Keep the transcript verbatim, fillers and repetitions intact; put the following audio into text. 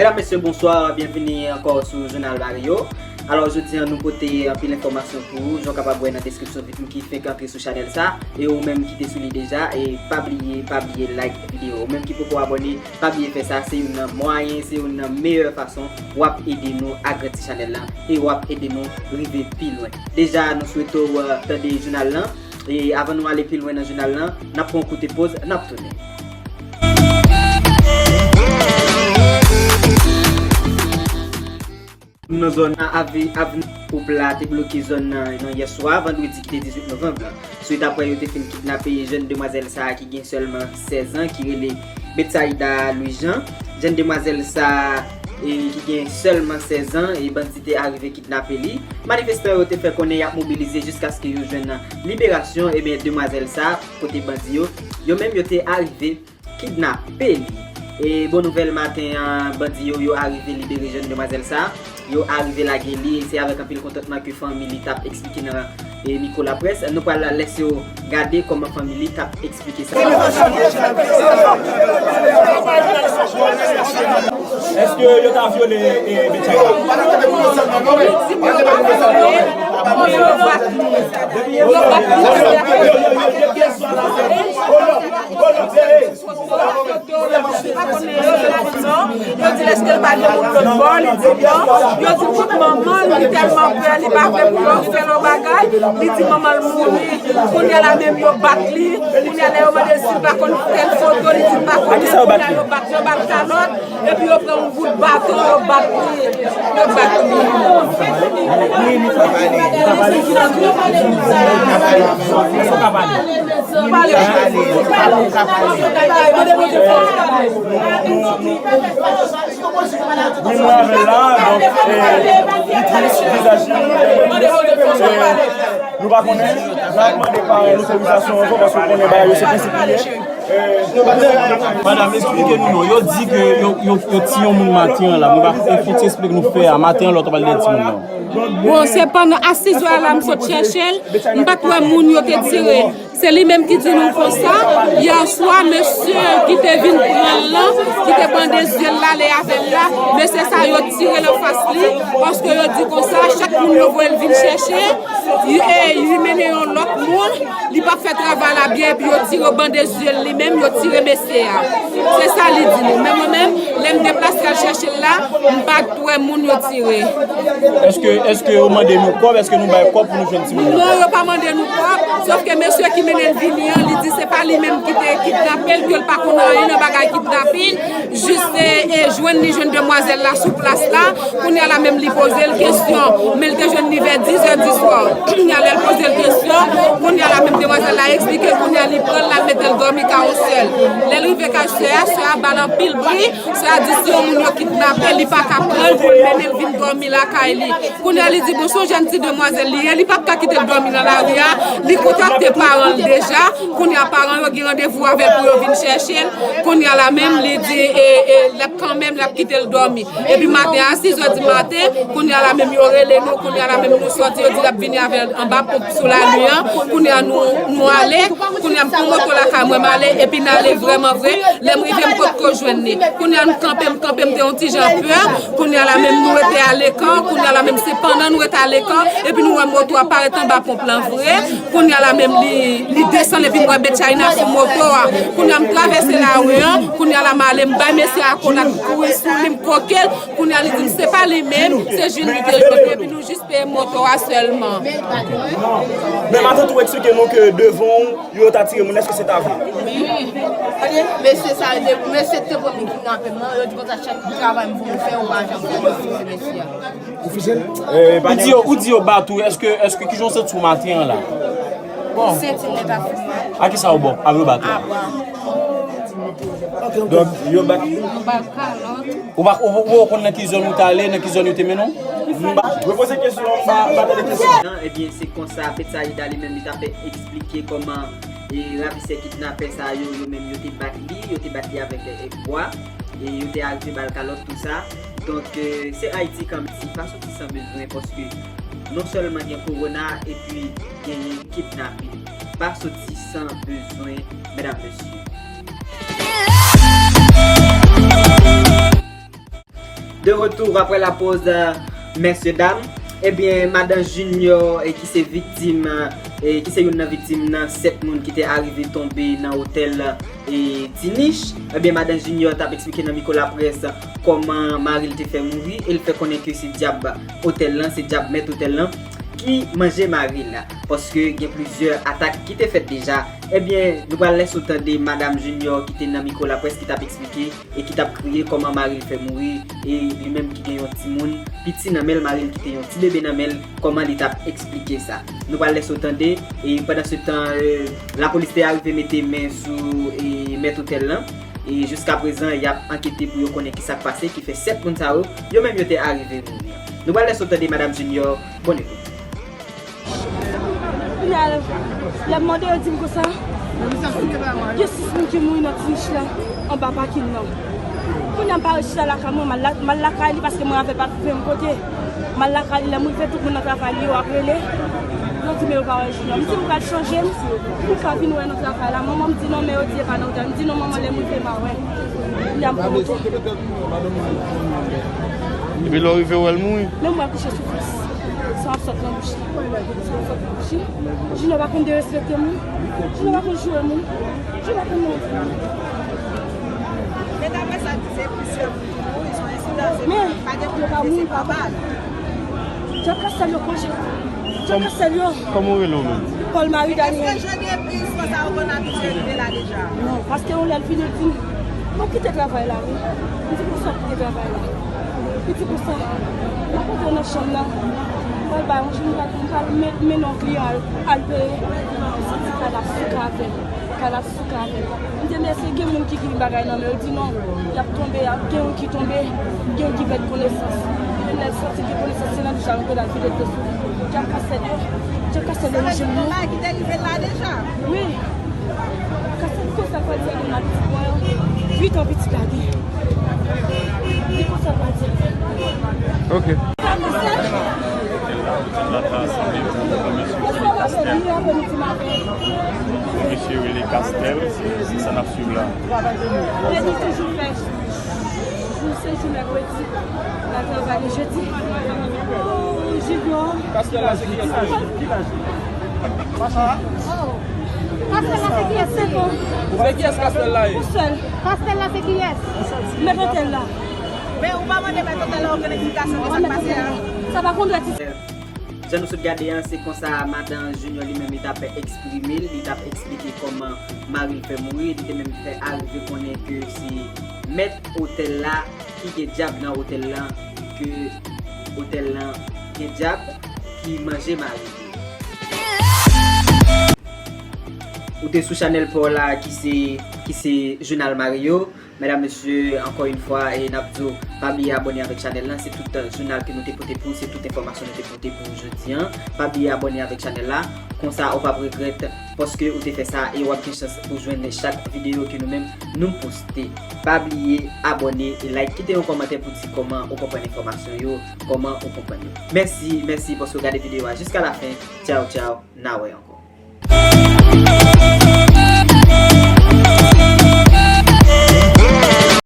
Medam, mesye, bonswa, byenvini ankò sou Jounal Mario. Alò, jodi a, nou pote anpil enfòmasyon pou ou, jan w kapab wè nan deskripsyon videyo ki fenk antre sou chanèl sa, e ou menm ki te sou li deja, e pa bliye, pa bliye like videyo. Ou menm ki poko abòne, pa bliye fè sa, se youn nan mwayen, se youn nan meyè fason w ap ede nou agrandi chanèl la, e w ap ede nou rive pi lwen. Deja, nou swete w, eh, tande jounal lan, e avan nou ale pi lwen nan jounal lan, n ap pran yon koute poz, n ap tounen. Nan zòn Ave-, Avni Pop la te bloke zòn nan, nan yè swa, vandredi ki te dizuit novanm lan. Swit apre yo te fin kidnape jèn demwazèl sa a ki gen sèlman sèz an, ki rele Betsaïda Louis Jean. Jèn demwazèl sa a, e, ki gen sèlman sèz an, e bandi te arive kidnape li. Manifestan yo te fè konnen y ap mobilize jiskaske yo jwenn liberasyon, ebyen, demwazèl sa a, kote bandi yo, yo menm yo te arive kidnape li. E bon nouvèl maten an, bandi yo, yo arive libere jèn demwazèl sa. Yo arive lage li, e se avèk anpil kontantman ke fanmi li t ap eksplike nan, e, mikwo laprès. Nou pral lèse w gade kòman fanmi li t ap eksplike sa. Èske yo ta vyole, e, Betsaïda? Yo di l èske l pa gen moun lòt bò, li di non. Yo di l kot manman l, li tèlman pè, li pa vle pou yo fè l yon bagay, li di manman l mouri. Kounye a la menm yo bat li, kounye a lè yo mande si l pa konn pran foto, li di l pa konnen, kounye a yo bat, yo ba l kalòt, epi yo pran yon bout baton, yo bat li, yo bat li. Wi, mwen avè l la, donk, e, li tris, vizaj li, e, nou pa konnen, n ap mande paran l otorizasyon ankò, paske w konnen bagay yo se prensip li ye. E, madanm, eksplike nou non, yo di ke yo, yo, yo tiye yon moun maten an la, mwen pa, e, fon ti eksplike nou fè a, maten an lòt ou pral dèyè timoun nan. Bon, se pandan a sis zè a la, m sot chèche l, m pa t wè moun yo te tire. Se li menm ki di nou konsa, yè swa, mesye ki te vin pran l lan, ki te bande zye l la, ale avè l la, mesye sa yo tire l anfas li, paske yo di konsa, chak moun yo voye l vin chèche, e, li mennen yon lòt moun, li p ap fè travay la byen, epi yo tire, yo bande zye l li menm, yo tire mesye a. Se sa li di nou. Men mwen menm, lè m deplase al chèche l la, m pa t wè moun yo tire. Èske, èske yo mande nou kòb? Èske nou bay kòb pou nou jwenn timoun nan? Non, yo pa mande nou kòb. Sòf ke mesye ki mennen l vini an, li di se pa li menm ki te kidnape l, ke l pa konn anyen nan bagay kidnapin. Jis, e, e, jwenn li jwenn demwazèl la sou plas la. Kounye a la menm li poze l kesyon. Men l te jwenn li vè diz è di swa. Kounye a lè l poze l kesyon, kounye a la menm demwazèl la eksplike, kounye a li pran l, l al mete l dòmi kay yon sè l. Lè l rive kay sè a, sè a ba l anpil bri. Sè a di si yon moun yo kidnape, li pa ka pran l pou l mennen l vin dòmi lakay li. Kounye a li di, bon, se yon jèn ti demwazèl li ye, li p ap ka kite l dòmi nan lari a, li kontakte paran l deja. Kounye a paran yo gen randevou avè l pou yo vin chèche l. Kounye a la menm, li di, e, e, l ap kanmenm, l ap kite l dòmi. Epi maten a, sis è di maten, kounye a la menm yo rele nou, kounye a la menm nou sòti, yo di y ap vini avè l anba ponp sou lari an. Kounye a nou, nou ale, kounye a m pran moto lakay mwen, m ale, epi n ale vrèman vre. Lè m rive, m potko jwenn li. Kounye a m kanpe, m kanpe, m te yon ti jan pè. Kounye a la menm nou rete alekan, kounye a la menm se pandan nou rete alekan, epi nou wè moto a parèt anba ponp lan vre. Kounye a la menm li, li desann epi m wè Betchaina sou moto a. Kounye a m travèse lari an, kounye a la m ale m bay mesye akolad, m kouri sou li, m koke l. Kounye a li di m se pa li menm, se Jules li te jwenn epi nou jis peye moto a sèlman. Men matant ou eksplike nou ke devan w, yo ta tire moun, èske se ta vre? Wi. Mesye sa yo te, mesye te pran m kidnape m nan, yo di konsa chak travay m pou m fè, yo pa janm fè, yo fize mesye a. Ou di yo, ou di yo bat ou, èske, èske kijan w santi w maten an la? Bon. Senti m nèt a fou. A kisa w bon? Avè yo bat ou? Donk, yo bat. Yo bat kalòt. Ou pa, ou, ou, ou konn nan ki zòn ou t ale, nan ki zòn yo te mennen w? M pa, repoze kesyon an, m pa, m pa tande kesyon. Non, ebyen, se konsa, Betsaida li menm, li t ap eksplike kòman, e, ravisè kidnapè sa yo, yo menm, yo te bat li, yo te bat li avèk, e, e, bwa, e yo te arive ba l kalòt, tou sa. Donk, e, se Ayiti kanmenm, pa soti san bezwen, paske non sèlman gen kowona, epi genyen kidnapin. Pa soti san bezwen, medam, mesye. De retour après la pause, euh, messieurs, dames. Ebyen, madan Junior, e ki se viktim, e ki se youn nan viktim nan sèt moun ki te arive tonbe nan otèl, e, Ti Nich. Ebyen, madan Junior t ap eksplike nan mikwo laprès kòman mari l te fè mouri, e l fè konnen ke se dyab otèl lan, se dyab mèt otèl lan ki manje mari l, paske gen plizyè atak ki te fèt deja. Ebyen, nou pral lèse w tande madan Junior ki te nan mikwo laprès ki t ap eksplike e ki t ap kriye kòman mari l fè mouri, e li menm ki gen yon timoun piti nan men l, mari l kite yon ti bebe nan men l, kòman li t ap eksplike sa. Nou pral lèse w tande, e pandan se tan, e, lapolis te arive mete men sou, e, mèt otèl lan, e jiska prezan, y ap ankete pou yo konnen ki sa k pase, ki fè sèt moun sa yo, yo menm yo te arive mouri. Nou pral lèse w tande madan Junior, bonne écoute. Kounye a, lè m mande yo di m konsa, gen sis moun ki mouri nan Ti Nich la, anba pakin nan. Kounye a, m pa rechita lakay mwen, m al la- m al lakay li paske mwen avè l pa t menm kote. M al lakay li, lè m rive, tout moun nan travay li yo ap rele. Yo di, men yo pa wè Junior. M di, m pral chanje m pou m ka vin wè nan travay la. Manman m di, non, men yo di, e pa nan otèl. M di, non, manman, lè m rive, m a wè. Kounye a, m pou monte. Epi lè w rive, w wè l mouri? Men m wè l kouche sou fas. San ap sot nan bouch li. San ap sot nan bouch li. Junior pa konn derespekte moun. Junior pa konn joure moun. Junior pa konn non. Men daprè sa di, se plizyè moun ki mouri, se yon ensidan, se pa gen moun ki blese pa mal. Dyab ka sèl yo konje. Dyab ka sèl yo. Kòman w rele w menm? Paul Marie Daniel. Èske jan de ensidan sa yo konn abitye rive la deja? Non, paske yon lè l vin, l di m, "Mwen kite travay la, wi." M di, "Konsa w kite travay la?" Li di konsa, "M ap antre nan chanm nan, m pral bay yon, m pral, m pral men- mennen yon kliyan al, al peye." M santi kay la souke avè m, kay la souke avè m. M di, "Men èske gen moun ki gen bagay nan men yo?" Li di, "Non, y ap tonbe, y ap, gen youn ki tonbe, gen youn ki pèdi konesans." Menm lè l santi l gen konesans, se nan douch la, l antre, l al vide dlo sou li. Dyab ka sèl yo, dyab ka sèl yo, manje moun. Sa vle di se yon bagay ki te rive la deja? Wi. Kase li konsa pral di a gen mal pitit mwen an. Uit an pitit la gen. Li konsa pral di. Ok. La ta sanble pou mesye rele Castel. Pou mesye rele Castel, se, se sa n ap swiv la. Lè nou toujou fè jou se jou mèkredi. N al travay le jedi. Oh, Junior. Castel la se kiyès? Ki laj? Ki laj? Papa. Oh. Castel la se kiyès? Senk an. Se kiyès Castel la ye? Yon sèl. Castel la se kiyès? Mèt otèl la. Men ou pa mande mèt otèl la okenn eksplikasyon de sa k pase a? Sa pa konn dwèt isit. Jan nou sot gade an, se konsa madan Junior li menm li t ap eksprime l, li t ap eksplike kòman mari l fè mouri, li te menm fè arive konnen ke se mèt otèl la ki gen dyab nan otèl lan, ke otèl lan gen dyab ki manje mari l. Ou te sou chanèl pa w la ki se, ki se Jounal Mario. Medam, mesye, ankò yon fwa, e n ap di w, pa bliye abòne avèk chanèl lan. Se tout, euh, jounal ke nou te pote pou w, se tout enfòmasyon nou te pote pou w jodi an. Pa bliye abòne avèk chanèl la. Konsa, ou p ap regrèt paske ou te fè sa e w ap gen chans pou jwenn chak videyo ke nou menm nou poste. Pa bliye abòne e like. Kite yon kòmantè pou di kòman ou konprann enfòmasyon yo, kòman ou konprann yo. Mèsi, mèsi paske w gade videyo a jiska la fen. Tchaw, tchaw, n a wè ankò.